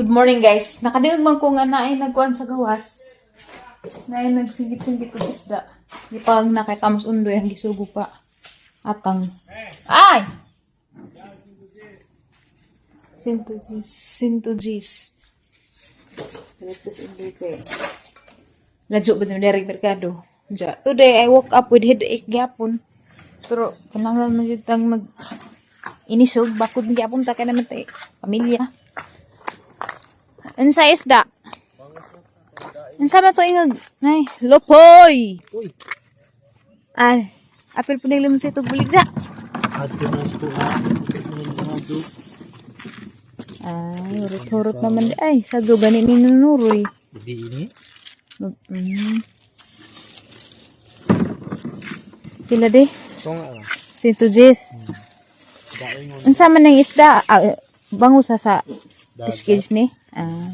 Good morning, guys. Nakadungog man ko nga naay nagkuan sa gawas. Naay nagsinggit-singgit og isda. Gipag na kay Tamos Undoy ang gisugo pa. Atang. Ay! Sinto G's. Sinto G's. Sa Undoy kay. Ladyo ba sa Derek Mercado? Ja. Today, I woke up with headache gyapon. Pero, kinahanglan man jud tang mag inisog, bakod gyapon ta kay naman tay pamilya. Unsa isda? Unsa man to ingag? Nay, lopoy. Uy. Ay, apil po nila sa itong buligda. Adto na sa kuha. Mga do. Ay, hurot-hurot naman di. Ay, sago gani ni Nunuroy. Hindi ini. Pila di? Ito nga ah. Sinto Jis. Daing mo. Unsa man ang isda? Ah, bango sa fish cage ni. Ah.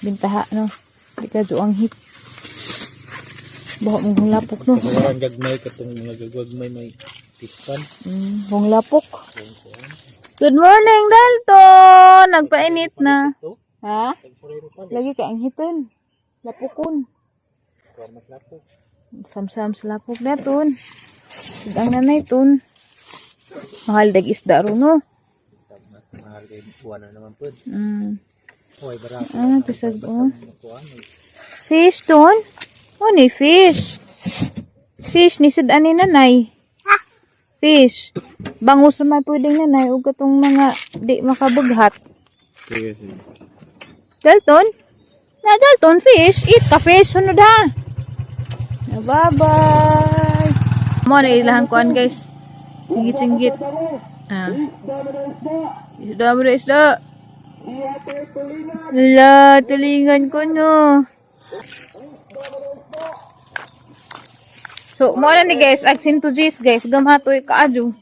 Bintaha no. Di ka ang hit. Baho mong lapok no. Kawaran gagmay katong mga gagwagmay may tikpan. Hong lapok. Good morning, Dalton! Nagpainit na. Ito. Ha? Tagpurero pa. Lagi ka ang hitin. Lapokon. Kuha mas lapok. Samsam sa lapok na ton. Ang nanay ton. Mahal dag isda ro no. Mahal kay kuha na naman po. Hoy, barako. Ah, pisag oh. Kuha na. Fish ton? Oh, ni fish. Fish ni sad ani nanay. Fish. Bangus man pwedeng nanay ug katong mga di makabughat. Sige, sige. Dalton? Na Dalton fish, eat ka fish sunod ha. Bye-bye. Mo na ilahang kuan, guys. Singgit-singgit. Ah. Isda mo na isda. Ala, tulingan ko no. So, mo na ni guys, ag Sinto G's guys, gamhatoy kaadyo.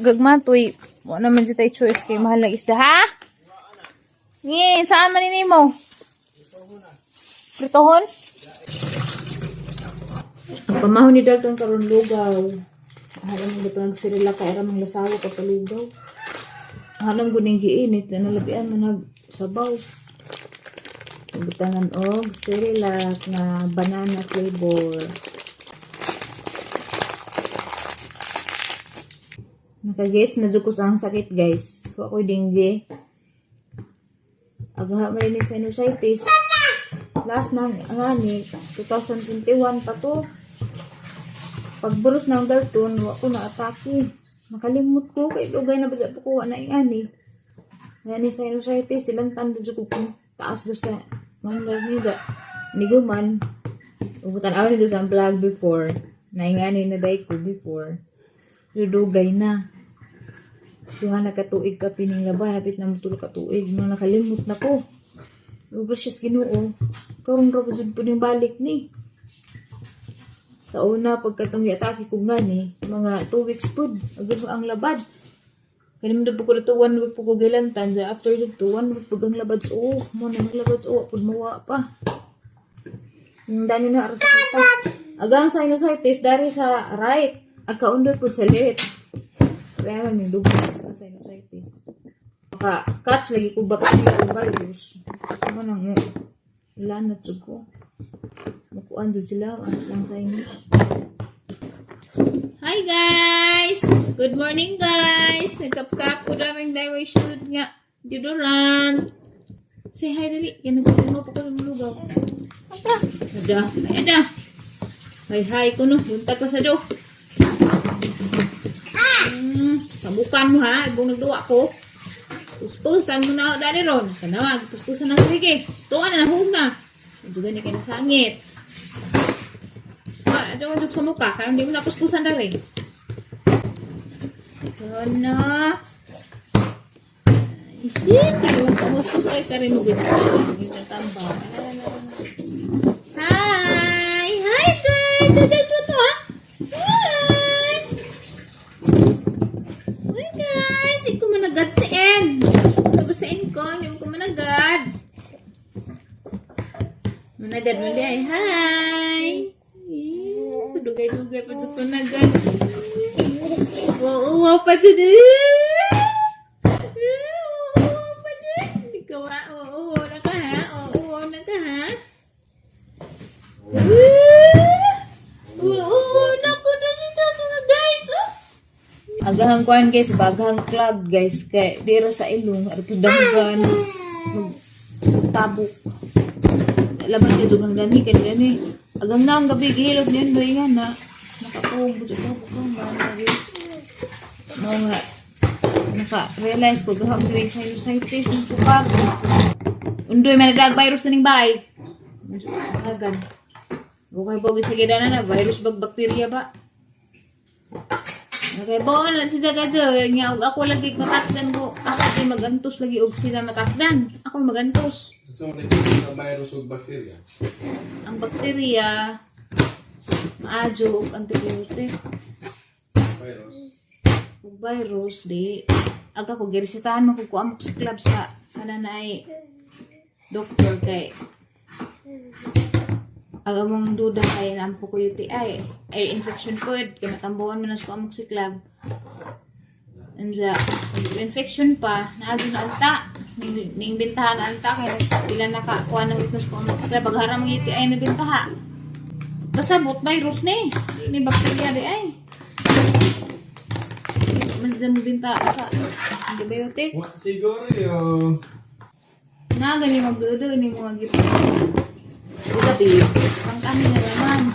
Gagmatoy, mo naman si tay choice kay mahal ng isda, ha? Ngin, saan man ni mo? Pritohon? Ang pamahon ni Dalton karon lugaw. Haram mo batang sirila kay ra mang lasawa ka palugaw. Haram guning giinit ano labian man nag sabaw. Butangan og Cerelac nga banana flavor. Nakagets na jud ko sa ang sakit, guys. Wa ko'y dengue. Agaha man ni sinusitis. Last na ang ani 2021 pa to. Pagburos ng Dalton, wa ko na atake. Nakalimot ko kay dugay na ba po ko wa na ing ani. Nga ni sinusitis silang tanda jud ko kung taas do sa mandar niya. Niguman ubutan ako nito sa vlog before. Naingani na day ko before. Dudugay na. Duha na katuig ka pining labay, hapit na mutulo ka tuig. Mga nakalimot na ko. Oh, precious Ginoo. Karon ra pa jud po ning balik ni. Sa una, pagkatong giatake ko nga ni, mga 2 weeks pud, agad mo ang labad. Kaya naman po ko dito, one week po ko gilantan. Sa after dito, one week pag ang labad sa oh, mo na ang labad sa oh, pud mawa pa. Yung dani na aras kita. Agang sinusitis, dari sa right. Agkaundoy pud sa left. Kaya man yung dugo sa sinusitis. Maka catch lagi ko bacteria o virus. Mo nang wala na jud ko. Makuan jud sila ang ang sinus. Hi guys! Good morning, guys! Nagkapkap ko daming daway shoot nga deodorant. Say hi dali. Yan nagpuno pa ko ng lugaw. Ata. Ada. Ay ada. Hi hi ko no. Buntag pa sa do. Sabukan mo ha. Ibong nagduwa ko. Puspusan mo na ako dali ron. Kanawag. Puspusan na sige. Tuwa na nahug na. Medyo gani kayo nasangit. Ah, adyo sa mukha. Kaya hindi mo na puspusan dali. Ano? Isip, sige magpamuspos ay ka rin mo ganyan. Sige, tatamba. Hi! Hi guys! Ito, ito, ito, ha? Hi! Hi guys! Hindi ko managad sa end. Tapos sa end ko, hindi mo ko managad. Managad mo di ay. Hi! Eh, dugay-dugay pa ito nagad. Wow, wow pa dyan. Daghang kuan, guys, baghang clog, guys, kay dira sa ilong arto daghan tabok. Laban kay dugang dani kay dani. Agang naong gabi gihilod niyon doy nga na nakatuog sa tabok ko mga mao nga naka-realize ko gaham diri sinusitis ng tukar. Undoy man nagdag virus na ning bahay. Hagan. Bukay bogi sa gidana na virus bag bakterya ba? Okay, bon, si Jaga nya og ako lagi matakdan ko. Ako di magantos lagi og sila matakdan. Ako magantos. Sa mga sa virus ug bacteria. Ang bakterya maadyo og antibiotic. Virus. Ug virus di aga ko giresetahan man ko ko amok sa club sa kananay doktor kay ang among duda kay naampo ko UTI air infection pod kay matambuhan man sa amok si club. Anza infection pa naagi na anta ning bintahan na anta kay pila nakakuha ng witness ko amok si club pagharam ang UTI na bintaha basta bot virus ni di ni bakterya di ay man sa mo binta sa antibiotic. Wa siguro yo. Na gani magdudo ni mga gipon. Gabi, pangkami na naman.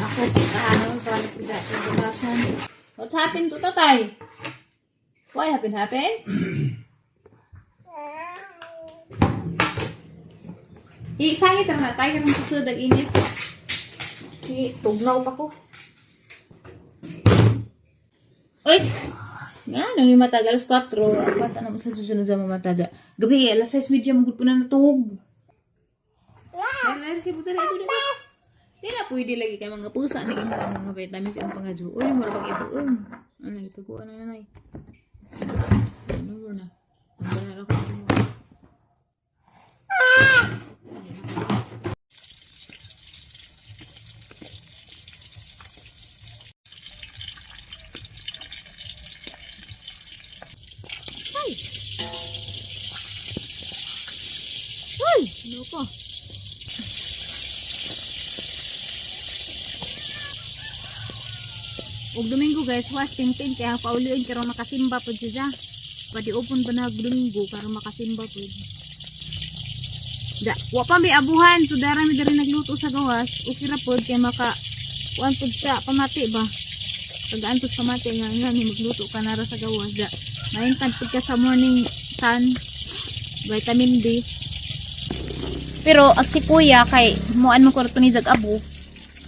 Ako, pagkaano, para sila sa bukasan. What happened to tatay? Why happened, happen? Isangit na tayo karong susunod ang init. Sige, tugnaw pa ko. Uy! Nga, nung ni matagal, alas 4, ang bata naman sa susunod sa mamata dyan. Gabi, alas 6:30, magod po na natuhog. Meron si Buta na ito na. Di na pwede lagi kay mga pusa na imo ang mga vitamins ang pangajuon, mura pag ibuon. Ano ituguan na nanay. Ano mo na? Ang banal ako nimo. Ay! Ay! Ano ko? Og Domingo, guys, was tintin kaya pauliin karon makasimba pud siya. Pwede open pa na Domingo karon makasimba pud. Da, wa pa may abuhan, so dara mi diri nagluto sa gawas, okay ra pod kay maka kuan pud sa pamati ba. Tagaan pud pamati nga nga ni magluto ka na ra sa gawas da. Maingkad pud ka sa morning sun, vitamin D. Pero ang si kuya kay muan mo ko ni jag abo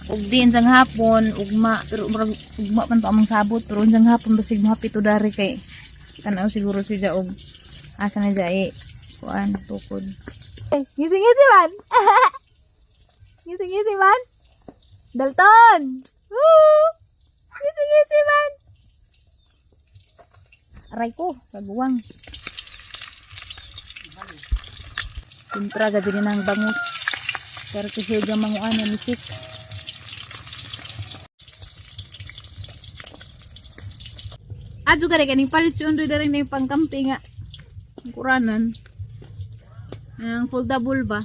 ug di insang hapon ugma, pero murag ugma man to among sabot, pero insang hapon basig mohapit to dari kay tanaw siguro siya og asa na siya eh kuan tukod. Ngisi ngisi man. Ngisi ngisi man. Dalton. Woo! Ngisi ngisi man. Aray ko, kaguwang. Kontra ga din ang bangus. Pero kasi ga manguan na misik. Adto ka kaning palit si Undoy dari na yung pangkampi nga. Ang kuranan. Ang foldable ba?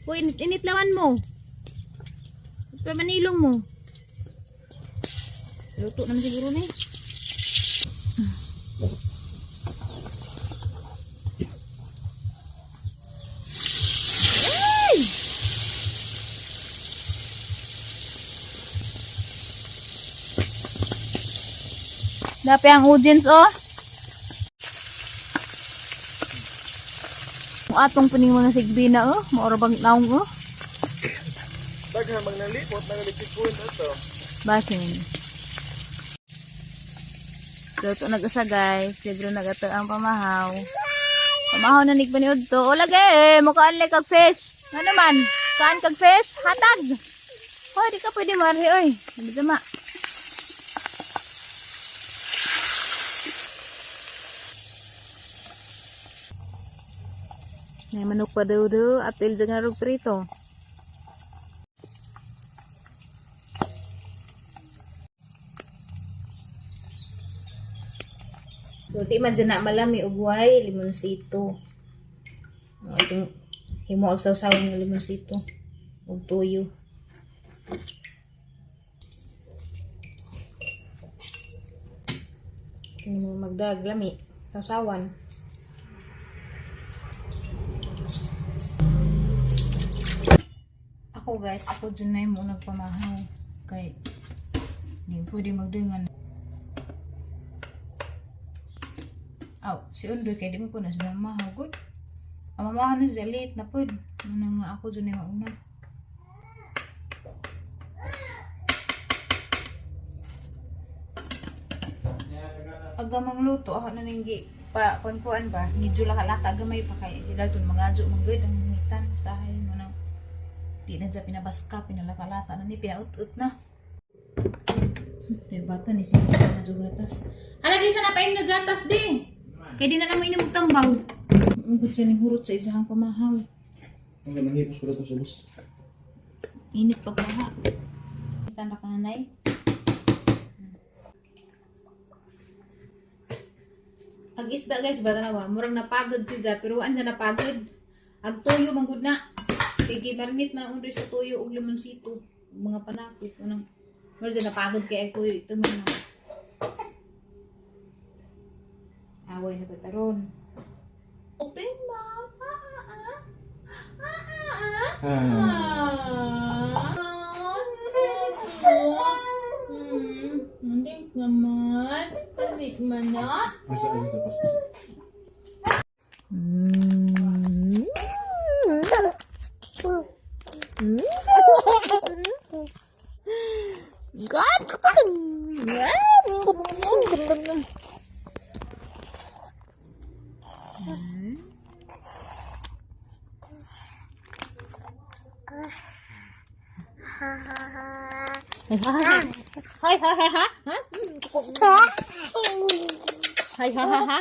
Uy, init-init laman mo. Ito manilong mo. Luto naman siguro na eh. Ay! Dapat ang audience oh. Ang atong puning mga sigbi na oh, maura bang naong oh. Daghan mag nalipot nagalitikon ato. Basin. Luto nag-usa, guys. Libre nag-ato ang pamahaw. Pamahaw na ni to. O lagi, mukaan like kag fish. Ano man? Kaan kag fish? Hatag. Hoy, di ka pwede marhi oy. Sabi tama. May manok pa daw daw. Apil dyan nga rog prito. So, di man dyan na malami ugway, limonsito. Oh, itong himo og sawsawon nga limonsito. Ug tuyo. Kini mo magdaglami. Sasawan. Ako guys, ako dyan na yung nagpamahaw. Kay, hindi pwede magdungan. Aw, si Undoy kay di mo po na sila mamahaw. Good. Ang mamahaw na siya late na po. Ano nga ako dyan na mauna. Aga mangluto ako na ninggi pa kuan ba medyo laka-laka gamay pa kay sila tun mga adyo manggod ang ngitan usahay mo nang di na siya pinabaska pinalaka-lata na ni pinaut-ut na. Tay bata ni siya na gatas. Hala di sa napaim na gatas di. Kay di na namo inom og tambaw. Ungkod siya ning hurot sa iyang pamahaw. Ang manghipos ko na ito sa bus. Init pagkaha. Tan ra ka nanay. Ang isda guys, ba tanawa, murag napagod si Ja, pero waan siya napagod. Ang tuyo manggod na. Kay gimarinate man ang undoy sa tuyo ug limonsito, ug mga panakot unang murag siya napagod kay ang tuyo ito man na. Away na ba taron? Open mouth. Ah, ah, ah. Ah, ah, ah. Hindi naman. Kami manat. Masa ayun sa paspas. Hi, ha, ha, ha. Ha? Hi, ha, ha, ha.